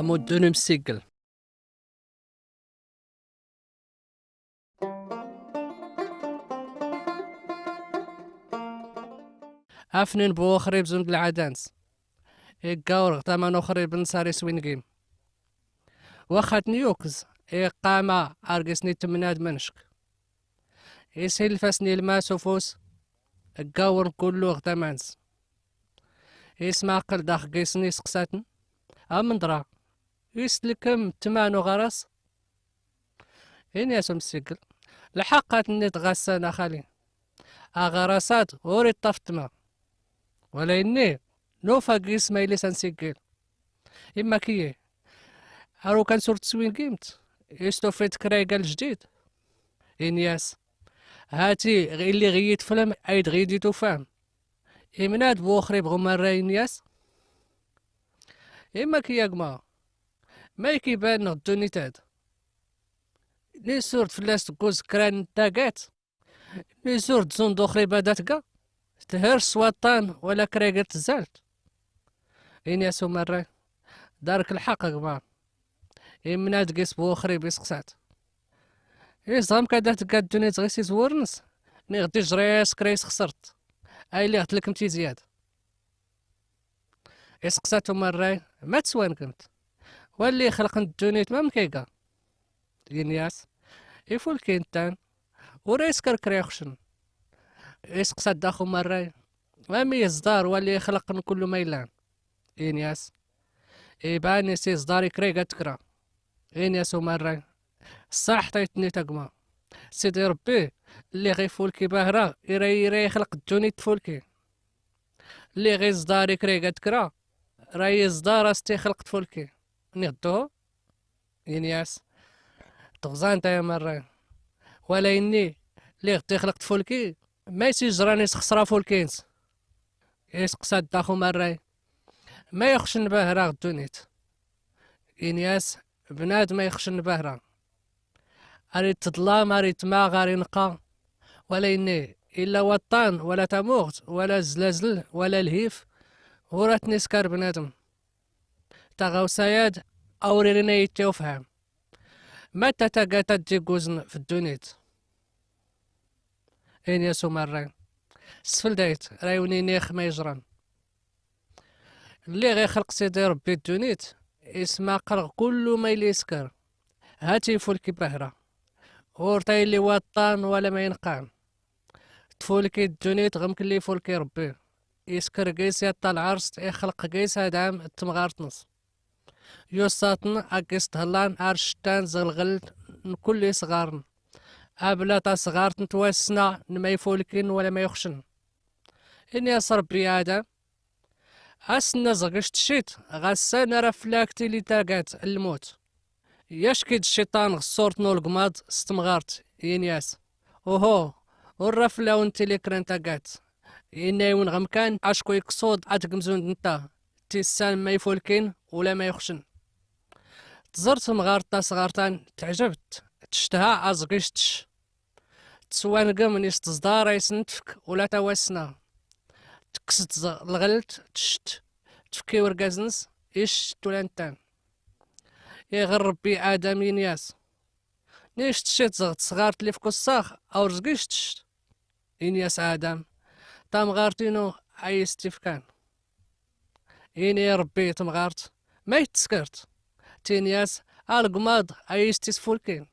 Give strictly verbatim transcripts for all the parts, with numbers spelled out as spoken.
Amuddun imsigel. Afnin bu uxrib zun d lɛadans. Igga ur ɣ taman uxrib n sari swingim. Waxat n yukz, iqqama argis-nni temnad menck. Isilfas n ilmas ufus, gga ur kullu ɣ taman-s. Ismaqel dax gis-nni iseqsaten, amendra, islkem tman uɣaras? Ini-as umsigel, lḥaqqat-nni tɣassan a xali. Aɣaras-ad ur iṭṭaf ttma. Wala inni, nufa gis ma yelli s ansigel. Imma kiyi, ar ukan s ur teswingimt, is tufiḍ kra igal jdid? Ini-as, hati illi ɣ iyi-teflem ay d ɣ iyi-d-tufam. Imnad bu uxrib ɣ umarray ini-as, imma kiyi a gma, ma ik-iban ɣ ddunit-ad? Nis ur d fell-as tegguz kra n tagat? Nis ur d-zun d uxrib ad tga? Ther s waṭṭan wala kra gar tzalt? Ini-as umarray, dark lḥaq a gma. Imnad gis bu uxrib iseqsat, iẓram kad ad tga ddunit ɣis izwurnes? Niɣ d ijra-as kra isxesret, ay lliɣ tlekmt izyad. Iseqsat umarray, ma teswangemt? Walli ixelqen ddunit mamk iga? Ini-as, ifulkin ttan, ur isker kra ixucen. Iseqsa ddax umarray, ami yeẓdar walli ixelqen kullu ma yellan? Ini-as, iban is iẓdar ikreg ad tekra. Ini-as umarray, ṣṣaḥ taytnit a gma. Sidi Rebbi, lliɣ ifulki bahra, ira ira ixelq ddunit tfulki. Lliɣ iẓdar ikreg ad tekra, ra iẓdar as tixelq tfulki. Niɣ dduhu? Ini-as, tɣẓant ay amarray. Wala inni, lliɣ tixelq tfulki, ma is iẓran isxesra fulkins? Iseqsa ddax umarray, ma ixucen bahra ɣ ddunit? Ini-as, bnadem ma ixucen bahra. Ar itteḍlam, ar itmaɣ, ar ineqqa. Wala inni, illa waṭṭan, wala tamuɣt, wala zlazel, wala lhif, ur at niskar bnadem. Taɣawsa-yad, awririn ay itti ufham. Matta tagat ad d-igguzen f ddunit? Ini-as umarray, sfeldayt, ra iwen-iniɣ ma ijran. Lliɣ ixelq Sidi Rebbi ddunit, ismaqel ɣ kullu ma yelli isker. Hati ifulki bahra. Ur ta yelli waṭṭan wala ma ineqqan. Tfulki ddunit ɣ mkelli ifulki Rebbi. Isker gis yaṭṭa lɛerṣt, ixelq gis Adam d temɣart-nnes. Yuṣṣaten akkis thellan ar cettan ẓ lɣeld n kulli isɣaren. Abla tasɣart n twassna n ma ifulkin wala ma ixucen. Ini-as Rebbi i Adam, ass-nna ẓ gis tcit, ɣassan ara fell-ak tili tagat n lmut. Yack-id cciṭan ɣ ṣṣurt n ulgmaḍ s temɣart, ini-as, uhu, ur ra fell-awen tili kra n tagat. Inna-wen ɣ mkan acku ikṣud ad tgemzun d netta, tissan ma ifulkin ula ma ixucen. Tẓer temɣart tasɣart-an, teɛjeb-tt, tectha aẓ gis tcc. Teswangem nis teẓḍar ay sen-tefk ula tawassna. Tekkes-d ẓ lɣelt, tcct, tefk i urgaz-nnes, icct ula ntan. Iɣer Rebbi Adam, ini-as, nis tcit ẓ tesɣart lli fk ussax, awr ẓ gis tcct? Ini-as Adam, tamɣart-inu ay is-tt-ifkan. Ini Rebbi i temɣart, ma i tt-teskert? Tini-as, algmaḍ ay is-tt-isfulkin.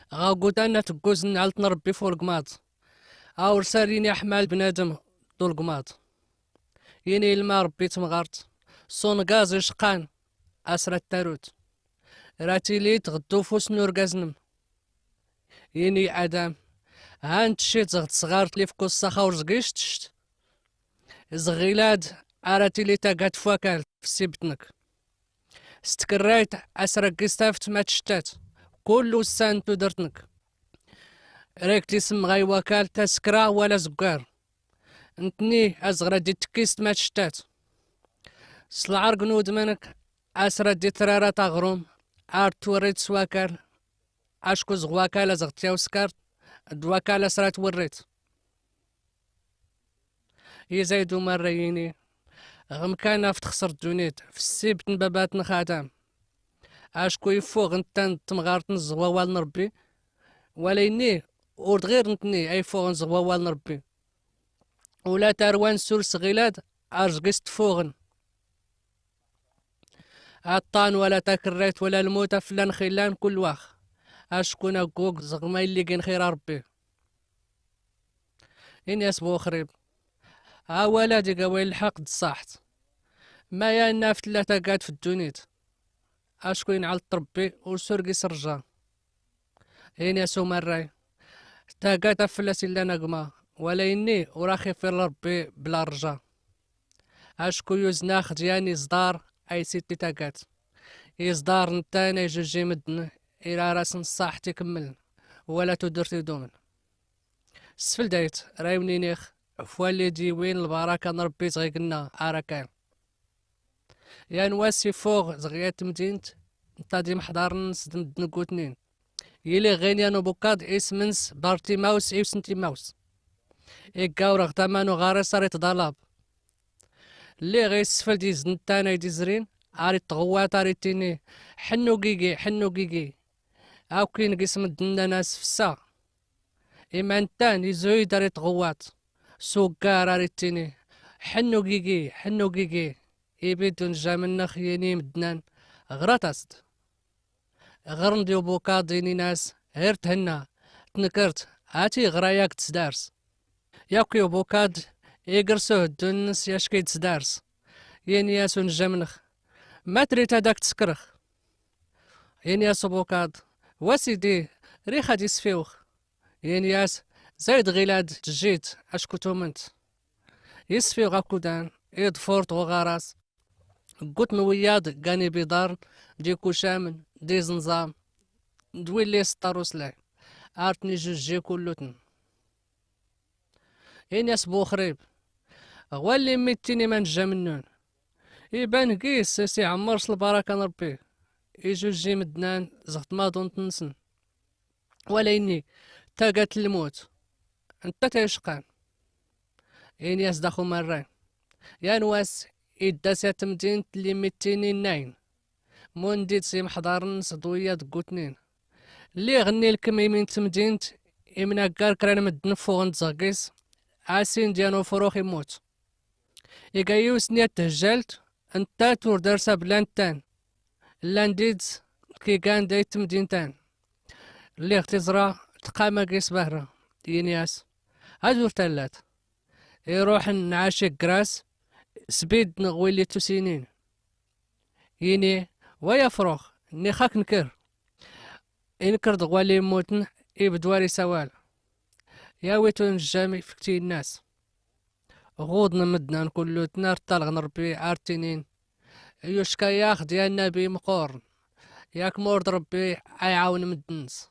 Ɣa gudan ad tegguz nnɛelt n Rebbi f ulgmaḍ. Awr sar ini aḥmal bnadem d ulgmaḍ. Ini ilma Rebbi i temɣart, s ungaẓ iceqqan, as ra ttarut. Ra tili tɣeddu f uss n urgaz-nnem. Ini Adam, han tcit ẓ tesɣart lli fk ussax awr ẓ gis tcct. Ẓ ɣilad ara tili tagat f wakal f ssibt-nnek. S tkerrayt as ra gis taft ma tcttat, kull ussan n tudert-nnek. Reg tisemɣay wakal taskra wala zggar. Ntni azɣ ra d-ittekkist ma tcttat. S lɛerg n udem-nnek, asra d-itrara taɣrum, ar twerrit s wakal, acku zeɣ wakal a zeɣ-tyawskart, d wakal asra twerrit. Izay-d umarray-ini, ɣemkan af texṣer ddunit, f ssibt n babat-nneɣ Adam. Acku yeffuɣ netta n temɣart n zeɣ wawal n Rebbi, wala inni, ur d ɣir nettni ay yeffuɣen zeɣ wawal n Rebbi. Ula tarwa n sur sɣilad, ar zgis teffuɣen. Aṭṭan wala takerrayt wala lmut a fell-an xillan kul wax. Acku naggug zeɣ ma illigin xir a Rebbi. Ini-as Buxrib, awal ad igaway lḥeq d ṣṣaḥt. Ma ya naf tella tagad f ddunit. Acku inɛel Rebbi ur surgis rja. Ini-as umarray, tagad a fell-as illan a gma, wala inni ur aɣ-ixfir Rebbi bla rja. Acku yuzen-aɣ-d yan iẓḍar ay sitti tagad. Iẓḍar n tan ay jujji medden, irarasen ṣṣaḥt ikemmlen, wala tudert idumen. Sfeldayt, raywen-inix, f walli d-yiwin lbaraka n Rebbi zeɣ igenna ara kan. Yan wass ifuɣ zeɣ yat temdint, netta d imeḥḍaren s d medden n gutnin. Yili ɣin yan ubukaḍ isem-ns Bartimaws iwsent imaws. Igga ur ɣ-tama n uɣaris ar itḍalab. Lliɣ isfeld iznettan ay d-izrin, ar itɣewwat ar ittini, ḥennu gigi, ḥennu gigi. Akk inegis medden nnan-as fessa. Imantan izuy-d ar itɣewwat. S uggar ar ittini, ḥennu gigi, ḥennu gigi. Ibid unjam-nneɣ yini imednan, ɣrat-as-d. Ɣren-d i ubukaḍ inin-as, hir thenna, tnekrt, ati ɣra yak d-sdars. Yakk i ubukaḍ, iger s uheddun-nnes yack i d-sdars. Yini-as unjam-nneɣ, ma trit ad ak-d-sekreɣ. Yini-as ubukaḍ, wa sidi, rix ad isfiwx. Yini-as, zayd ɣilad tejjit, acku tument. Isfiwx akudan, iḍfur tɣuɣar-as. Gguten wiyaḍ gan ibiḍarn d ikucamen d izenẓam d willi iseṭṭar uslay, ar ten-ijejji kulluten. Ini-as Buxrib, ɣwalli mmi ttin imanjam-nnun. Iban gis s iɛemmer s lbaraka n Rebbi, ijejji mednan zeɣ tmaḍunt-nsen. Wala inni, tagat n lmut, netta tayecqan. Ini-as dax umarray. Yan wass, idda s at temdint n limitin innayen. Mundi-d s imḥḍaren s ḍwiya deg utnin. Lliɣ nni lkem imin n temdint, imnaggar kra n medden ffuɣen-d zeɣ-gis, asin d yan ufrux immut. Iga yiwes n yat tehjalt, netta tur darsa bla nettan. Llan-d-id kigan day temdintan. Lliɣ tiẓra tqama gis bahra, yini-as, ad ur tallat. Iruḥen nɛac iggras, sbid neɣ willi tusinin. Yini, way afrux, nniɣ-ak nker. Inker-d ɣwali mmuten, ibed war isawal. Yawi-t unjam ifekti-nnas. Ɣuḍen medden kulluten ar ṭṭalɣen Rebbi ar ttinin, yucka-yaɣ-d ya nnabi meqqoren, yak ma ur d Rebbi ay ɛawen medden-s.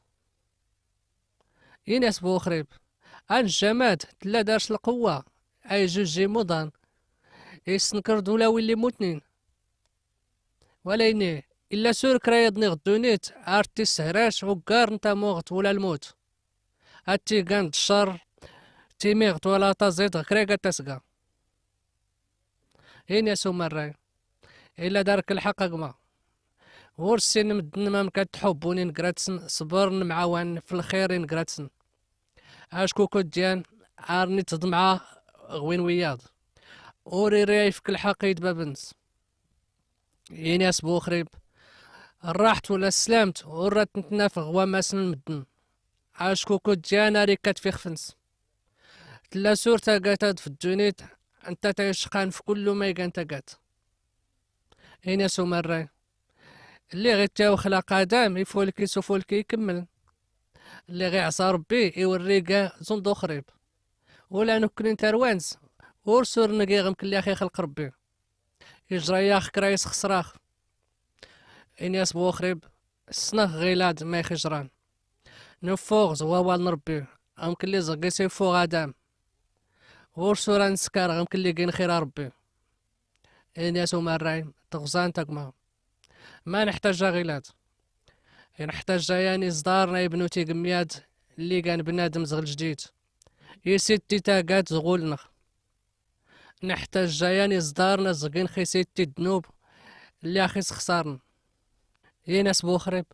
Yini-as Buxrib, anjamad tella dar s lqewwa, ay jujji muḍan, isenker-d ula willi mmutnin. Wala ini, illa sur kra yaḍ niɣ ddunit ar tissehrac uggar n tamuɣt wala lmut. Ad tigan d ccer, timiɣt wala taẓidt ɣ kra iga tasga. Ini-as umarray, illa dark lḥeqq a gma. Ur ssinen medden mamk ad ttḥubbun ingratsen, ṣber nemɛawan f lxir ingratsen. Acku kudyan arni tḍemɛa ɣ win wiyaḍ. Ur iri ayefk lḥeqq i dbab-nnes. Yini-as Buxrib, rraḥt wala sslam-t ur ra tent-naf ɣ wammas n medden. Acku kudyan ar ikkat f ixef-nnes. Tella sur tagat ad f ddunit, netta tayecqan f kullu ma igan tagat. Ini-as umarray, lliɣ ittawxla qadam ifulki s ufulki ikemmel. Lliɣ iɛṣa Rebbi iwerriga zund uxrib. Ula nekkni tarwa-nnes, ur sur ngiɣ mkelli ax ixelq Rebbi. Ijra-yaɣ kra isxesrax. Ini-as Buxrib, ssneɣ ɣilad ma ixijran. Neffuɣ z wawal n Rebbi, amkelli zeɣ-gis iffuɣ Adam. Ur sur ad neskar amkelli gin xir a Rebbi. Ini-as umarray, teɣẓan tagma. Ma neḥtaǧ aɣilad? Neḥtaǧ ayan iẓḍaren ay bnu tigmyad lli gan bnadem zɣel jdid. Isit ti tagad zɣul-nneɣ. Neḥtaǧ ayan iẓḍaren azgin xisit ti ddnub lli ax-isxeṣaren. Ini-as Buxrib,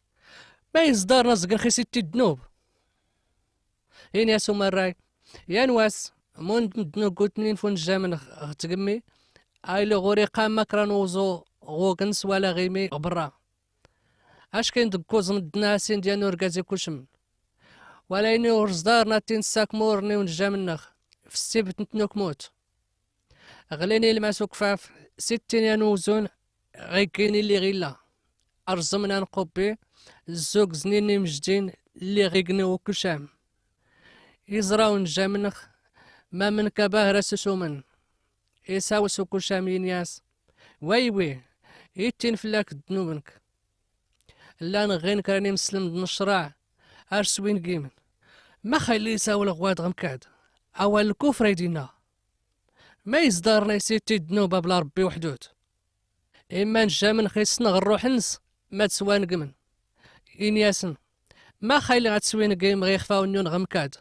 ma iẓḍaren azgin xisit ti ddnub? Ini-as umarray, yan wass, mund medden ugutnin fu njamen ɣ tgemmi, ay liɣuri qam makran uẓu ɣugen s wala ɣimi ɣ berra. Ackin deg kuẓ medden asin dyan urgaz ikucmen. Wala ini ur ẓḍaren atin ssakmur ni unjam-nneɣ, f ssibt n tnukmut. Ɣlin ilmas ukfaf, sittin yan uzun, ɣiggin illi ɣilla. Rẓmen anqubbi, zzug znin imjdin, lli ɣigni ukucam. Iẓra unjam-nneɣ, ma menka bahra susumen. Isawes ukucam yinyas, waywi, ittin fell-ak ddnub-nnek. Llan ɣin kra n imeslemen n ccṛeɛ ar swin gimen. Ma xayli isawel ɣwad ɣemkad, awal lkufr ay d-inna. Ma yezdarna ysitti ddnub abla Rebbi weḥdud? Imma n jamen xisneɣ rruḥ-nnes ma ttwanegmen. Ini-asen, ma xayli ad swinegim ɣ ixfawen-nwen ɣemkad.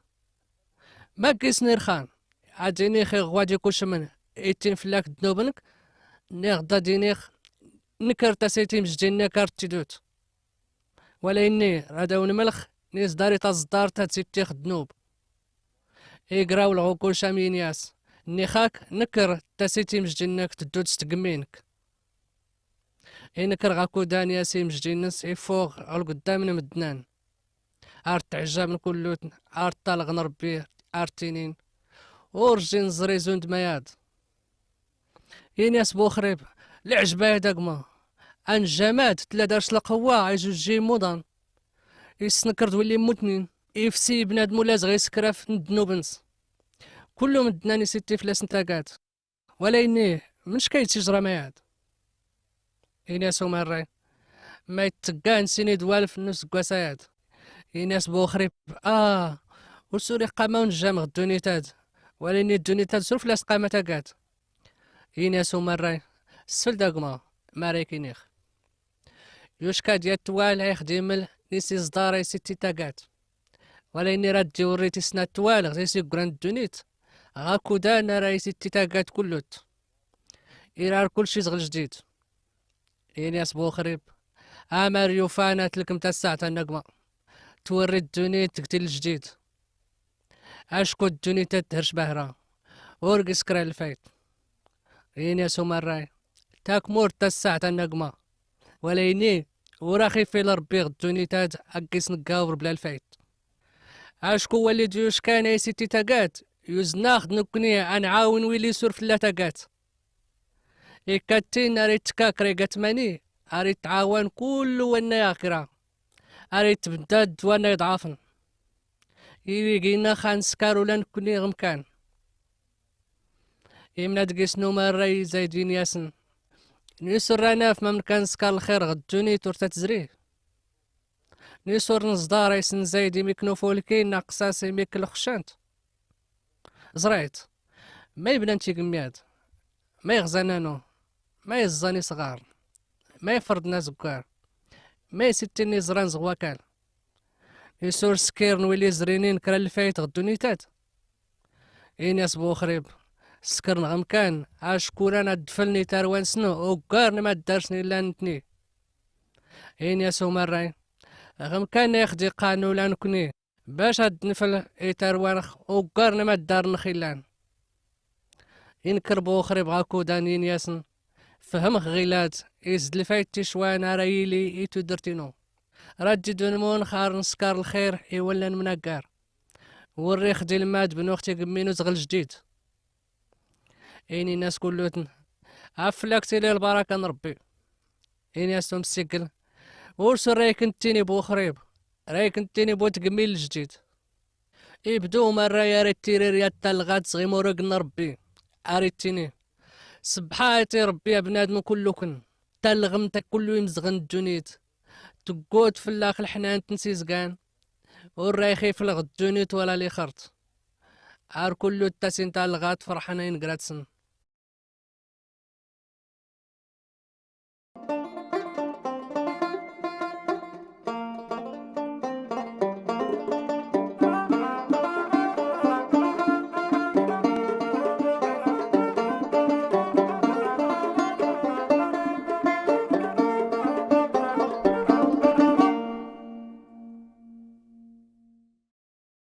Ma gisni rxan, ad inix iɣwad ikucmen, ittin fell-ak ddnub-nnek, niɣ d ad inix, nekker tasiti mjdin-nnek ar ttidut. Wala inni, rad awen-melx, nizdari taẓḍart ad sittix ddnub. Igrawleɣ ukuc am yinyas, nixak, nekker tasiti mjdin-nnek teddut s tgemmi-nnek. Inker ɣakudan yas imjdi-nnes ifuɣ ɣer lqeddam n mednan. Ar teɛjaben kullut, ar ṭṭalɣen Rebbi, ar ttinin, ur jin ẓrizun d mayad. Ini-as Buxrib, leɛjeb-aya dagma. Anjamad tella dar s lqewwa ay jujji imuḍan. Isnekker d willi mmutnin. Ifsi bnadem ula zɣ iskraf n ddnub-nnes. Kullu mednan isitti fell-asen tagat. Wala ini, mennec kay tt-iẓra mayad? Ini-as umarray, ma yetteggan sin idwalef n useggas ayad. Ini-as Buxrib, ah, ur suriɣ qama unjam ɣ ddunit-ad. Wala ini ddunit-ad sur fell-as qama tagat. Ini-as umarray, sfel dagma, ma ara k-iniɣ. Yucka-d yat twal ay xdimel nis iẓḍar ay sitti tagat. Wala ini rad d-iwri tisna twal ɣ tis iggran ddunit, ɣakudan ara isitti tagat kullut. Irar kulci zɣ ljdid. Ini-as Buxrib, amar yufan ad tlkem tasaɛt annagma. Twerri ddunit deg ti ljdid. Acku ddunit ad therc bahra. Ur gis kra lfayt. Ini-as umarray, takmurt tasaɛt annagma. Wala ini, ur ax-ifil Rebbi ɣ ddunit-ad ad gis neggawer bla lfayt. Acku wali d-yuckan ay sitti tagat, yuzen-aɣ-d nekkni ad nɛawen wili sur fell-a tagat. Ikkatin ar ittekka kra igatmani, ar ittɛawan kullu wanna yaɣ kra, ar ittbeddad d wanna iḍɛafen. Iwigin ax ad neskar ula nekkni ɣ mkan. Imna deg-s numarray zayd ini-asen, nis ur ra naf ma mkan neskar lxir ɣ ddunit ur ta tezri? Nis ur neẓḍar ay sen zayd imi k nufulkin neɣ qsas imi k lxecant? Ẓrayt, ma yebnan tigemyad, ma yeɣzan anu, ma yeẓẓan isɣar, ma yefrḍen azeggar, ma yesittin iẓran zɣ wakal. Nis ur skiren wili zrinin kra lfayt ɣ ddunit-ad? Ini-as Buxrib, skren ɣ mkan, acku ran ad d-flen itarwan-sen uggar n ma ddarsen illan ntni. Ini-as umarray, ɣ mkan ay x-d-iqqan ula nekkni, bac ad d-nfel itarwan-x uggar n ma ddaren-x illan. Inker Buxrib ɣakudan ini-asen, fehmex ɣilad, is d lfayt ticwan ara yili i tudert-inu. Rad d-idunmun xar neskar lxir i wallan mnaggar. Werrix d ilmad bnuɣ tigemmi n uzɣel jdid. Inin-as kulluten, af fell-ak tili lbaraka n Rebbi. Ini-as umsigel, ur s rayk n tini Buxrib, rayk n tini bu tgemmi ljdid. Ibdu umarray ar ittirir yat talɣat s ɣimurug n Rebbi, ar ittini, sebḥa iti Rebbi a bnadem kulluken, talɣemt a kullu imezɣen n ddunit, teggut fell-ax leḥnant n sizgan, ur ra ixif lɣ ddunit wala lixert. Ar kullu ttasin talɣat ferḥen ayen gratsen.